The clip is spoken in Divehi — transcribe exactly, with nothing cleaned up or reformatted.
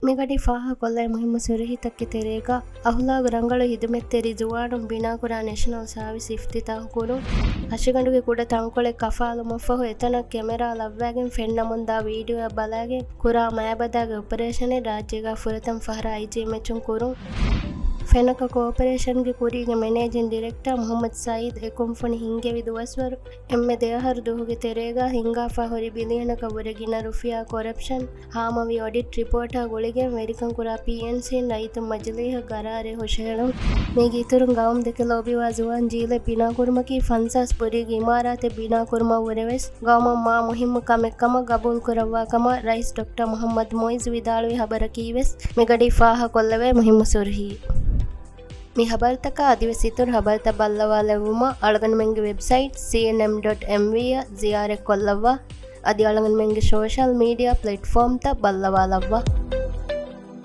މިގަޑީ ފާހަގަކޮށްލައި މުހިއްމު ސުރުހީތަކެއް ތެރޭގަ، އަހުލާގު ރަނގަޅު ހިދުމަތްތެރި ޒުވާނުން ބިނާކުރާ ނެޝަނަލް ސާވިސް އިފްތިތާހުކުރުން. ހަށިގަނޑުގެ ކުޑަ ތަންކޮޅެއް ކަފާލުމަށްފަހު، އެތަނަށް ކެމެރާ ލައްވައިގެން ފެންނަމުންދާ ވީޑިއޯއަށް ބަލައިގެން ކުރާ މައިބަދާގެ އޮޕަރޭޝަނެއް ރާއްޖޭގަ ފުރަތަމަ ފަހަރަށް އައިޖީ މެޗުން ކުރުން. ފެނަކަ ކޯޕަރޭޝަންގެ ކުރީގެ މެނޭޖިން ޑިރެކްޓަރ މުހައްމަދު ސައީދު އެ ކުންފުނި ހިންގެވި ދުވަސްވަރު އެންމެ ދެއަހަރު ދުވަހުގެ ތެރޭގަ ހިންގާފާ ހުރި ބިލިއަނަކަށް ވުރެ ގިނަ ރުފިޔާ ކޮރަޕްޝަން ހާމަވި އޮޑިޓް ރިޕޯޓާ ގުޅިގެން ވެރިކަން ކުރާ ޕީއެންސީން ރައްޔިތުން މަޖިލީހަށް ގަރާރެއް ހުށަހެޅުން. މީގެ އިތުރުން ގައުމު ދެކެ ލޯބިވާ ޒުވާން ޖީލެއް ބިނާކުރުމަކީ ފަންސާސް ބުރީގެ އިމާރާތެއް ބިނާކުރުމަށް ވުރެވެސް ގައުމަށް މާ މުހިއްމު ކަމެއް ކަމަށް ގަބޫލުކުރައްވާ ކަމަށް ރައީސް ޑޮކްޓަރ މުހައްމަދު މުއިއްޒު ވިދާޅުވި ޚަބަރަކީވެސް މިގަޑީ ފާހަގަކޮށްލެވޭ މުހިއްމު ސުރުޚީ. މި ޚަބަރުތަކާ އަދިވެސް އިތުރު ޚަބަރުތައް ބައްލަވާލެއްވުމަށް އަޅުގަނޑުމެންގެ ވެބްސައިޓް ސީއެންއެމް ޑޮޓް އެމްވީ އަށް ޒިޔާރަތްކޮށްލައްވާ. އަދި އަޅުގަނޑުމެންގެ ސޯޝަލް މީޑިއާ ޕްލެޓްފޯމްތައް ބައްލަވާލައްވާ.